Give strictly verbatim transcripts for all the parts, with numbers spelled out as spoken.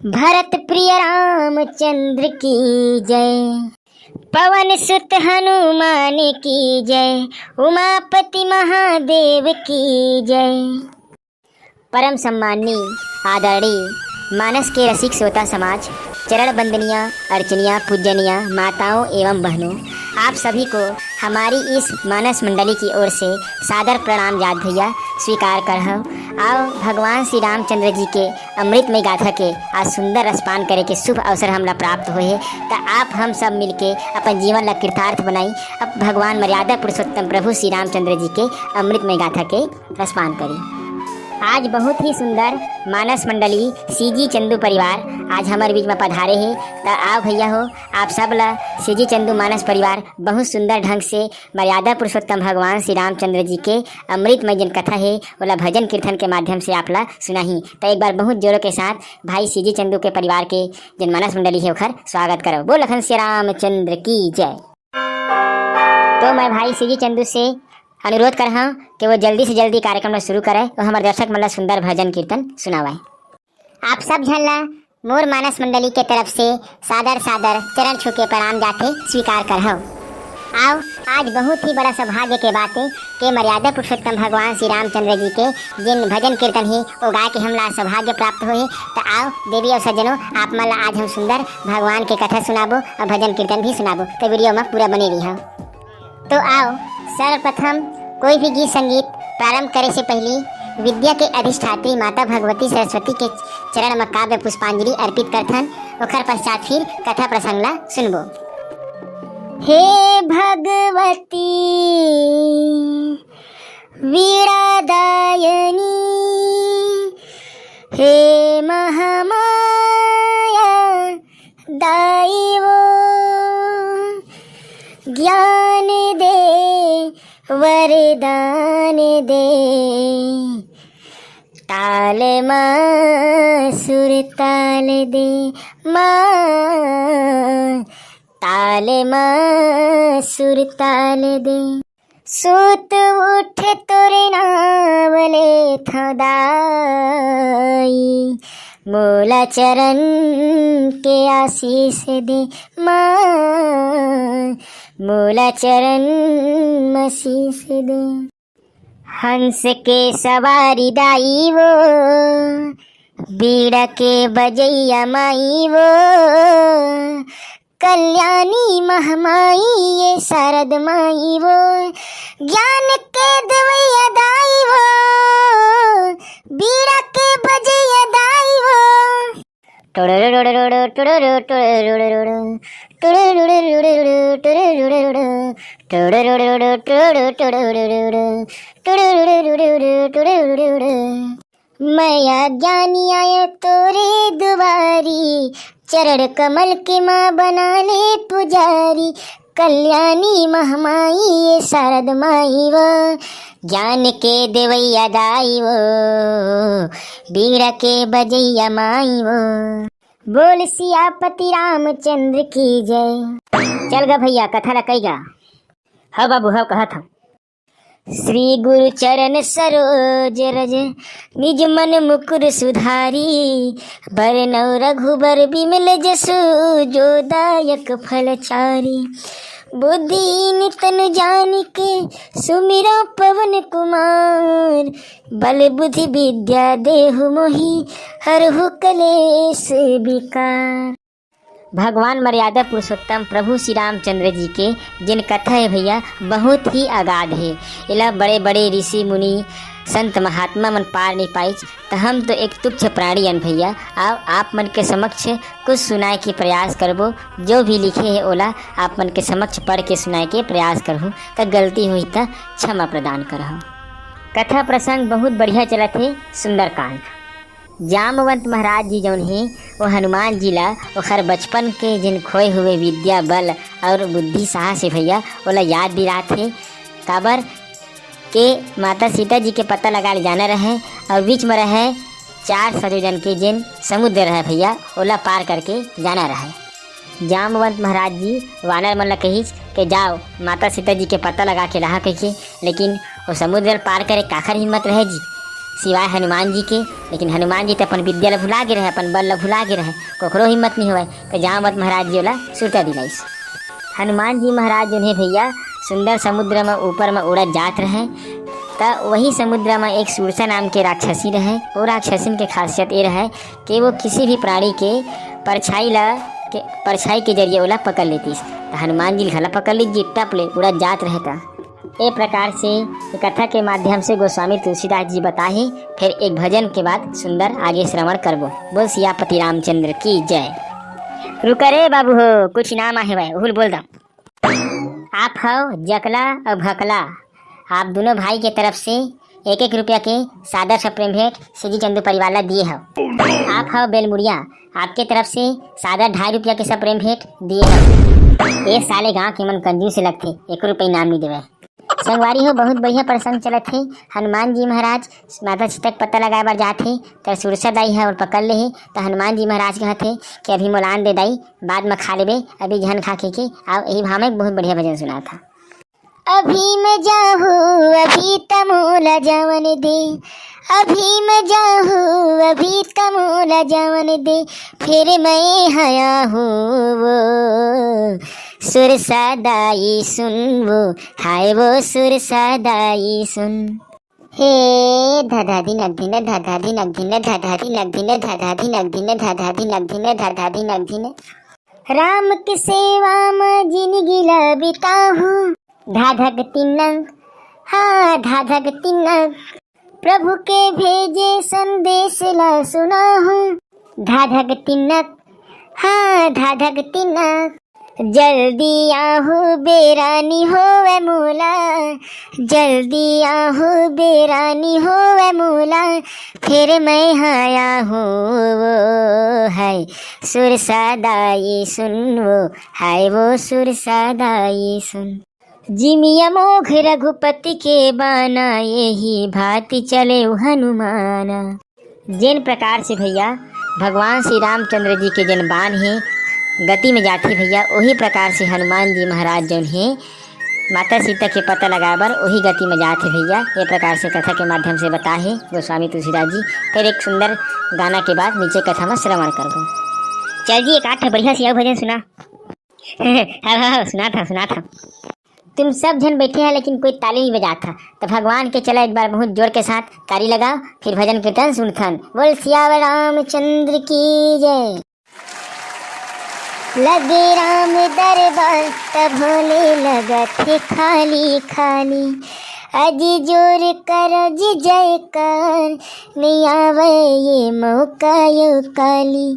भरत प्रिय रामचंद्र की जय, पवन सुत हनुमान की जय, उमापति महादेव की जय। परम सम्माननीय, आदरणीय, मानस के रसिक श्रोता समाज, चरण बंदनिया, अर्चनिया, पूजनिया माताओं एवं बहनों, आप सभी को हमारी इस मानस मंडली की ओर से सादर प्रणाम जात भैया, स्वीकार करहव। आओ भगवान श्री रामचंद्र जी के अमृतमय गाथा के आज सुंदर रसपान करे के शुभ अवसर हमला प्राप्त होए हे, त आप हम सब मिलके अपन जीवन ला कृतार्थ बनाई, अब भगवान मर्यादा पुरुषोत्तम प्रभु श्री रामचंद्र जी के अमृतमय गाथा के रसपान करी। आज बहुत ही सुंदर मानस मंडली सीजी चंदू परिवार आज हमर बीच में पधारे हे। त आओ भैया हो, आप सब ला सीजी चंदू मानस परिवार बहुत सुंदर ढंग से मर्यादा पुरुषोत्तम भगवान श्री रामचंद्र जी के अमृतमय जन कथा हे, ओला भजन कीर्तन के माध्यम से आप ला सुनाही। त एक बार बहुत जोरों के साथ भाई सीजी चंदू के परिवार के जन मानस मंडली हे, ओखर स्वागत करो। बोल लखन श्री रामचंद्र की जय। तो मैं भाई सीजी चंदू से अनुरोध करहूँ कि वो जल्दी से जल्दी कार्यक्रम ला शुरू करे और हमारे दर्शक मन ला सुंदर भजन कीर्तन सुनावे। आप सब झन ला मोर मानस मंडली के तरफ से सादर सादर चरण छू के प्रणाम जाथे, स्वीकार करहव। आओ, आज बहुत ही बड़ा सौभाग्य के बात हे कि मर्यादा पुरुषोत्तम भगवान श्री रामचंद्र जी के जिन भजन कीर्तन हे, ओ गाय के हमला सौभाग्य प्राप्त होए हे। त आओ, देवी और सज्जनों, आप मन ला आज हम सुंदर भगवान के कथा सुनाबो और भजन कीर्तन भी सुनाबो, तो वीडियो में पूरा बने रहिहव। तो आओ, सर्वप्रथम कोई भी गीत संगीत प्रारंभ करे से पहले विद्या के अधिष्ठात्री माता भगवती सरस्वती के चरण में काव्य पुष्पांजलि अर्पित करथन, ओखर पश्चात फिर कथा प्रसंग ला सुनबो। हे भगवती वीणा दायनी, हे महामाया दाई वो, ज्ञान दे वरदान दे, ताल मा सुर ताल दे माँ, ताल मा सुर ताल दे। सूत उठ तोरे नाव लेथव दाई, मोला चरण के आशीष दे माँ, मोला चरण म शीश दे। हंस के सवारी दाई वो, बीड़ा के बजैया माई वो, कल्याणी महामाई ये शारद माई वो, ज्ञान के देवैया दाई वो, बीड़ा के बजैया दाई वो। मैया ज्ञानी आयो तोरे दुआरी, चरण कमल के माँ बना ले पुजारी, कल्याणी महामाई ये शारद माई वो, ज्ञान के देवैया दाई वो, बीड़ा के बजैया माई वो। बोल सियापति रामचंद्र की जय। चल गा भैया, कथा ला कही गा। हव बाबू, हव कहत हव। श्री गुरु चरण सरोज रज, निज मन मुकुर सुधारी, बरनौ रघुबर बिमल जसु, जो दायक फल चारी। बुद्धिहीन तनु जानिके, सुमिरौ पवन कुमार, बल बुद्धि विद्या देहु मोहि, हरहु कलेश विकार। भगवान मर्यादा पुरुषोत्तम प्रभु श्री रामचंद्र जी के जेन कथा हे भैया, बहुत ही अगाध हे। एला बड़े-बड़े ऋषि मुनि, संत महात्मा मन पार नइ पाइच, त हम तो एक तुच्छ प्राणी अन भैया। अउ आप मन के समक्ष कुछ सुनाए के प्रयास करबो, जो भी लिखे हे ओला आप मन के समक्ष पढ़ के सुनाए के प्रयास करहूँ, त गलती होही त क्षमा प्रदान करहु। कथा प्रसंग बहुत बढ़िया चलत हे, सुंदरकांड। जामवंत महाराज जी जौन हे, वो हनुमान जी ला ओखर बचपन के जिन खोए हुए विद्या, बल और बुद्धि, साहस हे भैया, ओला याद दिलात हे। काबर के माता सीता जी के पता लगा ले जाना रहे और बीच में रहे चार सौ जन के जिन समुद्र रहे भैया, ओला पार करके जाना रहे। जामवंत महाराज जी वानर मन ला कहिस के जाओ, माता सीता जी के पता लगा के लाहा कहिके, लेकिन वो समुद्र पार करे काखर हिम्मत रहे जी? सिवाय हनुमान जी के। लेकिन हनुमान जी तो अपन विद्या ला भुला गे रहे, अपन बल ला भुला गे रहे, कोकरो हिम्मत नहीं होवय। तो जामवंत महाराज जी ओला सुरता दिलाइस। हनुमान जी महाराज जो है भैया, सुंदर समुद्र में ऊपर में उड़त जात रहे, त वही समुद्र में एक सुरसा नाम के राक्षसी रहे। वो राक्षसिन के खासियत ये रहे कि वो किसी भी प्राणी के परछाई ला के, परछाई के जरिए ओला पकड़ लेतीस। त हनुमान जी घला पकड़ लीजिए, टप ले उड़त जात रहे। त ए प्रकार से कथा के माध्यम से गोस्वामी तुलसीदास जी बताहे। फिर एक भजन के बाद सुंदर आगे श्रवण करबो। बोल सियापति रामचंद्र की जय। रुका रे बाबू हो, कुछ नाम आहे भाई, उहुल बोल दो। आप हव जकला और भकला, आप दोनों भाई के तरफ से एक एक रुपया के सादर सप्रेम भेंट सीजी चंदू परिवार ला दिए हव। आप हव बेलमुड़िया, आपके तरफ से सादर ढाई रुपया के सप्रेम भेंट दिए हव। ए साले गांव के मन कंजूस लगथे, एक रुपया नाम नहीं देवे। संगवारी हो, बहुत बढ़िया प्रसंग चलत हे। हनुमान जी महाराज माता सीता के पता लगाए बर जात हे, त सुरसा दाई ह ओला पकड़ ले हे। त हनुमान जी महाराज कहत हे कि अभी मोला आन दे दाई, बाद में खा लेबे, अभी झन खा के, के। आओ, यही भाव में एक बहुत बढ़िया भजन सुना था। अभी मैं जाहू, अभी त मोला जावन दे, अभी मैं जाहू, अभी त मोला जावन दे, फिर मैं हया हूँ वो सुरसा दाई सुन वो, हाय वो सुरसा दाई सुन। हे धाधा धिनक धिन, धाधा धिनक धिन, धाधा धिनक धिन, धाधा धिनक धिन, धाधा धिनक धिन, धाधा धिनक धिन। राम के सेवा म जिनगी ला बिताहूँ। धाधक तिनक, हाँ, धाधक तिनक। प्रभु के भेजे संदेश ला सुनाहूँ। धाधक तिनक, हाँ, धाधक तिनक। जल्दी आहू, बेरा नी होवे मोला, जल्दी आहू, बेरा नी होवे मोला, फिर मैं हया हूँ वो, हाय सुरसा दाई सुन वो, हाय वो सुरसा दाई सुन। जिमिया मोघ रघुपति के बाना, यही भांति चले हनुमाना। जेन प्रकार से भैया भगवान श्री रामचंद्र जी के जेन बाण हे गति में जाथे भैया, वही प्रकार से हनुमान जी महाराज जौन हे माता सीता के पता लगाए बर वही गति में जाथे भैया। ये प्रकार से कथा के माध्यम से बताहे गोस्वामी तुलसीदास जी। फिर एक सुंदर गाना के बाद नीचे कथा में श्रवण करबो। चल जी, एक आठ बढ़िया से अउ भजन सुना। हाँ, हाँ, हाँ, सुना था, सुना था। तुम सब झन बैठे हैं लेकिन कोई ताली नहीं बजात था, तो भगवान के चला एक बार बहुत जोर के साथ ताली लगाओ, फिर भजन कीर्तन सुनथन। बोल सियावर रामचंद्र की जय। लगे राम दरबार तब भोले लगत हे खाली खाली। अजी जोर कर जी जयकार, नहीं आवे ये मौका यो काली,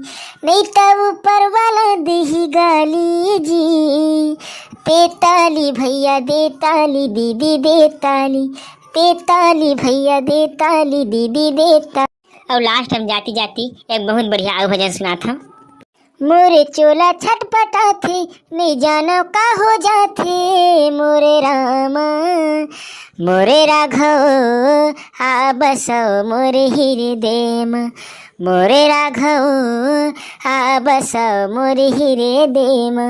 नहीं तब ऊपर वाला दिही गाली जी। दे ताली भैया दे ताली, दीदी दे ताली, दे ताली भैया दे ताली, दीदी दे ताली। और लास्ट हम जाती जाती एक बहुत बढ़िया आउ भजन सुनात हूँ। मोरे चोला छटपटाथे, नहीं जानो का हो जाथे। मोरे रामा, मोरे राघव, आ बसो मोरे हृदय मा। मोरे राघव, आ बसो मोरे हृदय मा।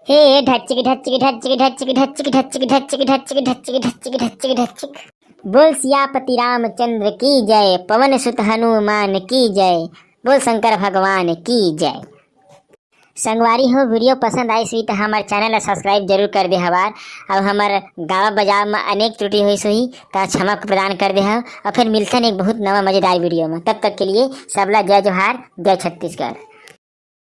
हे ढचिक ढचिक ढचिक ढचिक ढचिक ढचिक ढचिक ढचिक ढचिक ढचिक ढचिक ढचिक। बोल सियापति रामचंद्र की जय, पवन सुत हनुमान की जय, बोल शंकर भगवान की जय। संगवारी हो, वीडियो पसंद आइस होही त हमर चैनल ला सब्सक्राइब जरूर कर दे हवार। और हमर गावा बजाव में अनेक त्रुटि होइस होही त क्षमा प्रदान कर दे हव। और फिर मिलथन एक बहुत नवा मजेदार वीडियो में। तब तक के लिए सबला जय जोहार, जय छत्तीसगढ़।